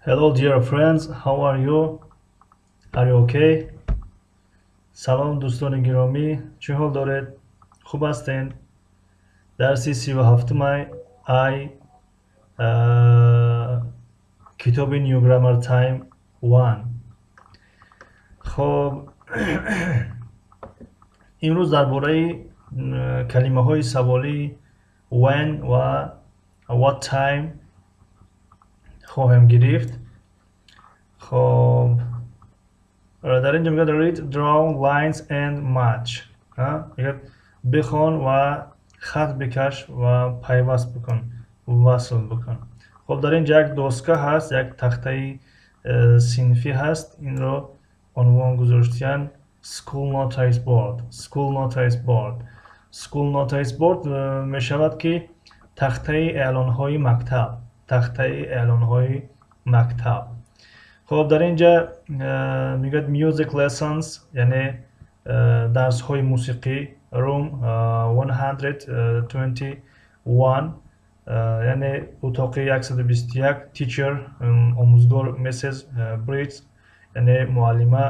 Hello dear friends, how are you? Are you okay? Салом, дӯстони гиромӣ, чӣ ҳол доред? Хуб ҳастен? Дарси 37-ум ай китоби New Grammar Time 1. Хоб, имрӯз дар бораи калимаҳои саволии when ва what time хоҳем гирифт. Хоб, дар инҷо мегӯяд: read, draw lines and match. Мегӯяд, бихон ва хат бикаш ва пайваст бикун, васл бикун. Хоб, дар инҷо як доска ҳаст, як тахтаи синфӣ ҳаст. Инро унвон гузоштиянд school notice board. School notice board, school notice board мешавад ки тахтаи эълонҳои мактаб, тахтаи эълонҳои мактаб. Хоб, дар инҷа мегӯяд music lessons, яъне дарсҳои мусиқӣ, room 121, яъне утоқи 121, teacher, омӯзгор, Mrs Briggs, яъне муаллима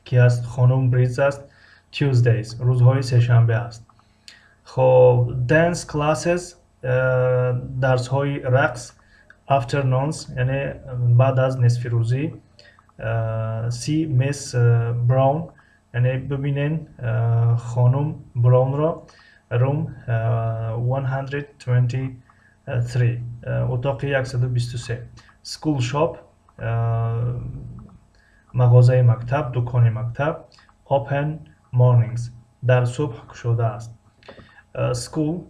ки аст, хонум Бридж аст, Tuesdays, рӯзҳои сешанбе аст. Хоб, dance classes, дарсҳои рақс, afternoons, яъне баъд аз нисфирӯзӣ, see Miss Brown, яъне бибинен хонум Браунро, room 123, утоқи 123, school shop, мағозаи мактаб, дукони мактаб, open mornings, дар субҳ кушода аст, school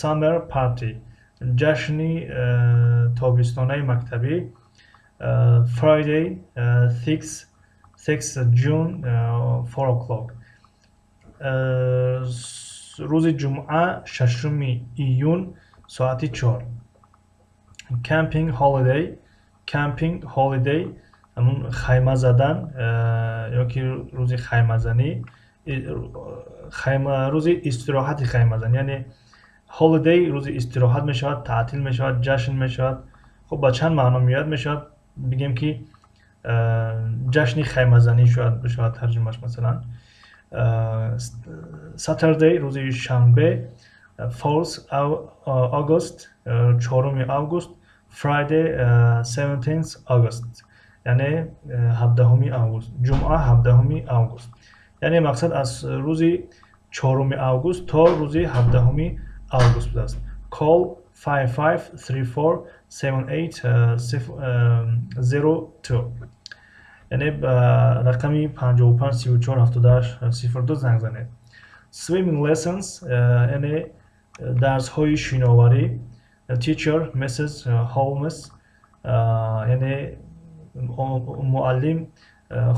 summer party, ҷашни тобистонаи мактабӣ, Friday 6 June, 4 o'clock, рӯзи ҷумъа, 6-уми июн, соати 4, camping holiday. Camping holiday ҳамун хайма задан ё ки рӯзи хаймазанӣ, рӯзи истироҳати хаймазанӣ, яъне holiday рӯзи истироҳат мешавад, таътил мешавад, ҷашн мешавад. Хуб, ба чанд маъно меояд. Мешавад бигем, ки ҷашни хаймазанӣ шояд бишавад тарҷумаш. Масалан, Saturday, рӯзи шанбе, 4 August, 4-уми август, Friday 17 August, яъне 17-уми август, ҷумъа, 17-уми август. Яъне мақсад аз рӯзи 4-уми август то рӯзи 17-уми август будааст. Call 55347802, яъне ба рақами 55 34 78 02 занг занед. Swimming lessons, яъне дарсҳои шиноварӣ, teacher Mrs Holmes, яъне муаллим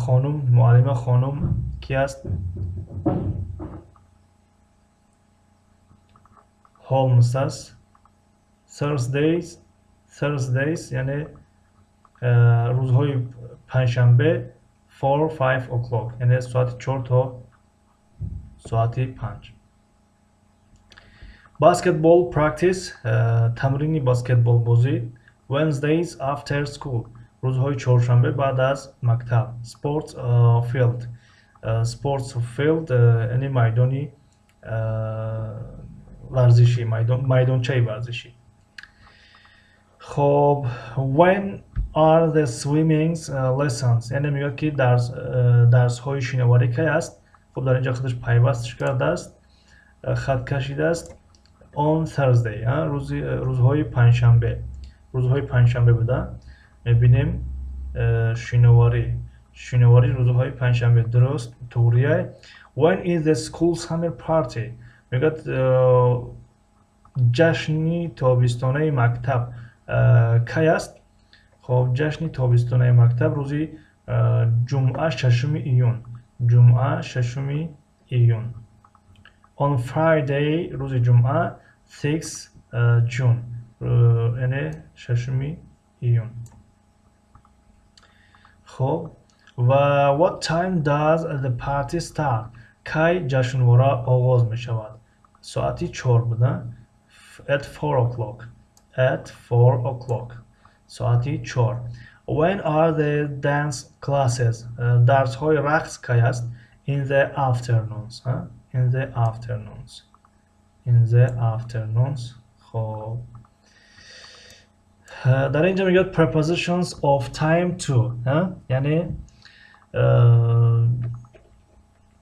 хонум, муаллима хонум ки аст? Холмс аст. Thursdays, Thursdays, яъне рӯзҳои панҷшанбе, 4-5 o'clock, яъне соати 4 то соати 5. Basketball practice, тамрини баскетболбозӣ, Wednesdays after school, рӯзҳои чоршанбе баъд аз мактаб, sports field. Sports field, яъне майдони варзишӣ, майдончаи варзишӣ. Хоб, when are the swimming lessons? Яъне мегӯяд, ки дарсҳои шиноварӣ кай аст? Хуб, дар инҷо худаш пайвастш кардааст, хат кашидааст. On Thursday, рӯзҳои панҷшанбе, рӯзҳои панҷшанбе буда. Мебинем, шиноварӣ, шиноварӣ рӯзҳои панҷшанбе, дуруст, туғрия. When is the school summer party? Мегӯяд, ҷашни тобистонаи мактаб кай аст? Хоб, ҷашни тобистонаи мактаб рӯзи ҷумъа, 6-уми июн, ҷумъа, 6-уми июн. On Friday, рӯзи ҷумъа, 6 June, яъне 6-уми июн. Хоб, ва what time does the party start? Кай ҷашнвора оғоз мешавад? Соати 4 буда. At 4 o'clock. At 4 o'clock. Соати 4. When are the dance classes? Дарсҳои рақс кай аст? In the afternoons. In the afternoons. In the afternoons. Хоб, дар инҷо мегӯяд prepositions of time two, яъне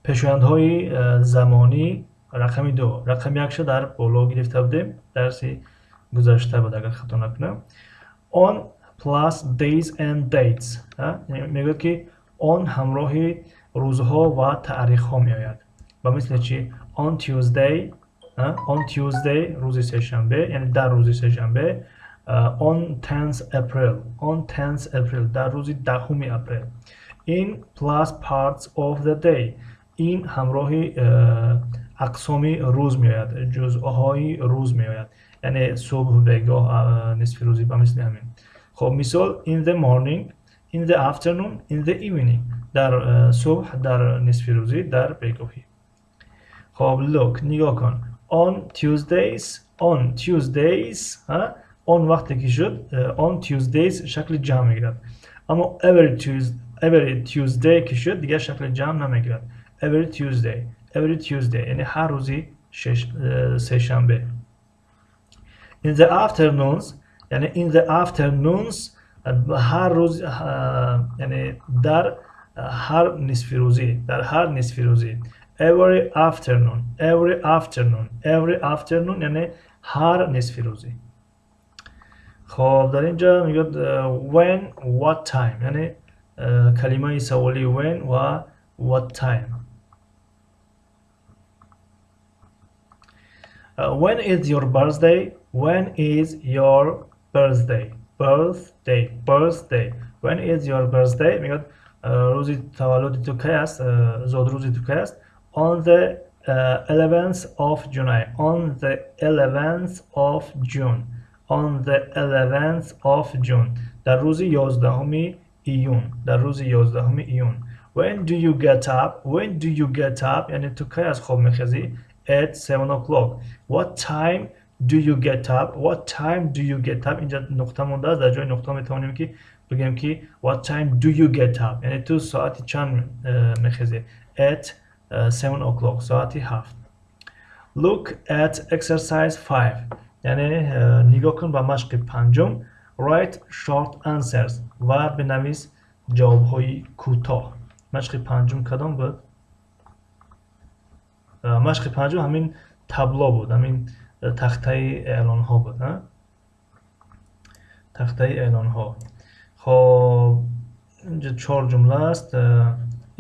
пешояндҳои замонӣ рақами ду. Рақами якша дар боло гирифта будем, дарси гузашта буд, агар хато накунам. On plus days and dates. Мегӯяд, ки on ҳамроҳи рӯзҳо ва таърихҳо меояд. Ба мисли чи? On Tuesday, on Tuesday, рӯзи сешанбе, яъне дар рӯзи сешанбе. On 10th April, on 10th April, дар рӯзи 10-уми апрел. In plus parts of the day. In ҳамроҳи ақсоми рӯз меояд, ҷузъҳои рӯз меояд, яъне субҳ, бегоҳ, нисфи рӯзӣ, ба мисли ҳамин. Хоб, мисол: in the morning, in the afternoon, in the evening. Дар субҳ, дар нисфи рӯзӣ, дар бегоҳӣ. Хоб, look, нигоҳ кун. On Tuesdays, on Tuesdays. On вақте ки шуд, on Tuesdays шакли ҷамъ мегирад, аммо every Tuesday ки шуд, дигар шакли ҷамъ намегирад. Every Tuesday, every Tuesday, яъне ҳар рӯзи сешанбе. In the afternoons, яъне in the afternoons, ҳар рӯз, яъне дар ҳар нисфирӯзӣ, дар ҳар нисфирӯзӣ. Every afternoon, every afternoon, every afternoon, яъне ҳар нисфирӯзӣ. Хоб, дар ин ҷо мегӯяд when, what time, яъне калимаи саволии when ва what time. When is your birthday? When is your birthday? Birthday, birthday. When is your birthday? Мегӯяд, рӯзи таваллуди ту кай аст, зодрӯзи ту кай аст? On the 11th of July. On the 11th of June. On the 11th of June. Дар рӯзи 11-уми июн. Дар рӯзи 11-уми июн. When do you get up? When do you get up? Яъне ту кай аз хоб мехезӣ? At 7 o'clock. What time do you get up? What time do you get up? Инҷа нуқта мондааст, дар ҷои нуқта метавонем, ки бигӯем, ки what time do you get up? Яъне ту соати чанд мехезӣ? At 7 o'clock, соати 7. Look at exercise 5. Яъне нигоҳ кун ба машқи панҷум. Write short answers, ва бинавис ҷавобҳои кӯтоҳ. Машқи панҷум кадом буд? Машқи панҷум ҳамин табло буд, ҳамин тахтаи эълонҳо буд, тахтаи эълонҳо. Хоб, инҷа чор ҷумла аст.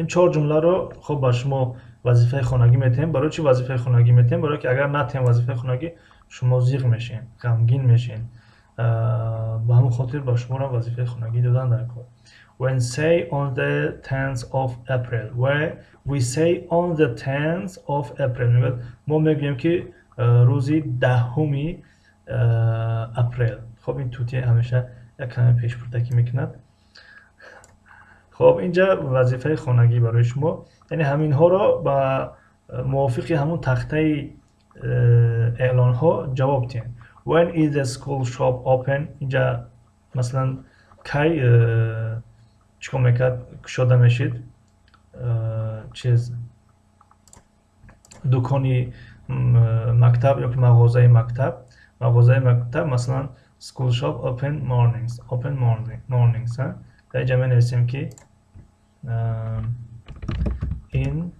Ин чор ҷумларо, хоб, ба шумо вазифаи хонагӣ метиҳем. Барои чӣ вазифаи хонагӣ метиҳем? Барое ки агар натиҳем вазифаи хонагӣ, шумо зиқ мешед, ғамгин мешед. Ба ҳамон хотир ба шуморо вазифаи хонагӣ додан дар кор. We say on the 10th of April. Where we say on the 10th of April. Мегӯяд, мо мегӯем, ки рӯзи 10-уми апрел. Хоб, ин тутия ҳамеша як каме пешбурдакӣ мекунад. Хоб, инҷа вазифаи хонагӣ барои шумо, яъне ҳаминҳоро ба мувофиқи ҳамун тахтаи эълонҳо ҷавоб диҳед. When is the school shop open? Инҷа, масалан, кай чикор мекард, кушода мешид чиз, дукони мактаб ёки мағозаи мактаб? Мағозаи мактаб, масалан, school shop open mornings, open mornings. Дар инҷа менависем, ки in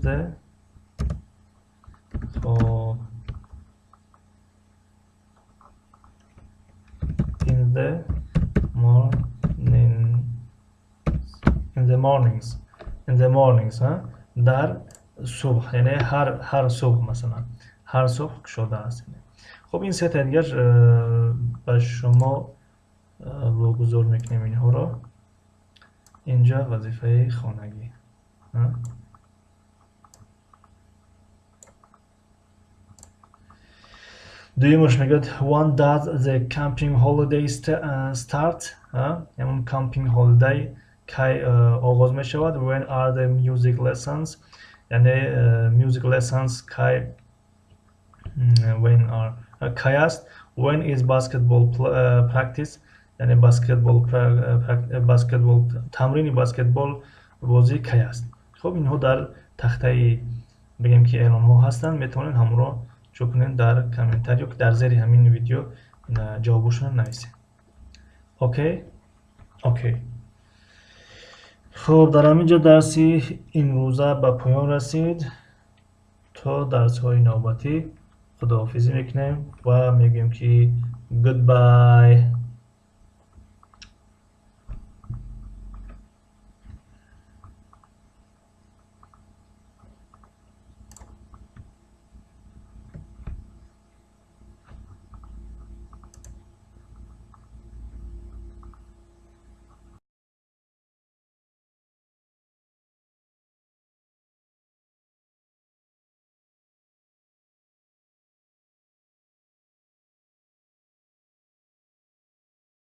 the, хоб, in the morning, in the mornings, in the mornings, дар субҳ, яъне ҳар субҳ, масалан, ҳар субҳ кушода аст. Хоб, ин сета дигар ба шумо вогузор мекунем инҳоро. Инҷа вазифаи хонагӣ. Дуюмаш мегӯяд: When does the camping holiday start? Ҳамон camping holiday кай оғоз мешавад? When are the music lessons? Яъне music lessons кай, when are, кай аст? When is basketball practice? Яъне баскетбол, тамрини баскетбол, бозӣ кай аст? Хуб, инҳо дар тахтаи, бигем ки, эълонҳо ҳастанд. Метавонед ҳамонро чӯ кунед, дар комментарий ё ки дар зери ҳамин видео ҷавобошонро нависед. Окей. Хуб, дар ҳамин ҷо дарси имрӯза ба поён расид. То дарсҳои навбатӣ худоҳофизӣ мекунем ва мегӯем, ки goodbye.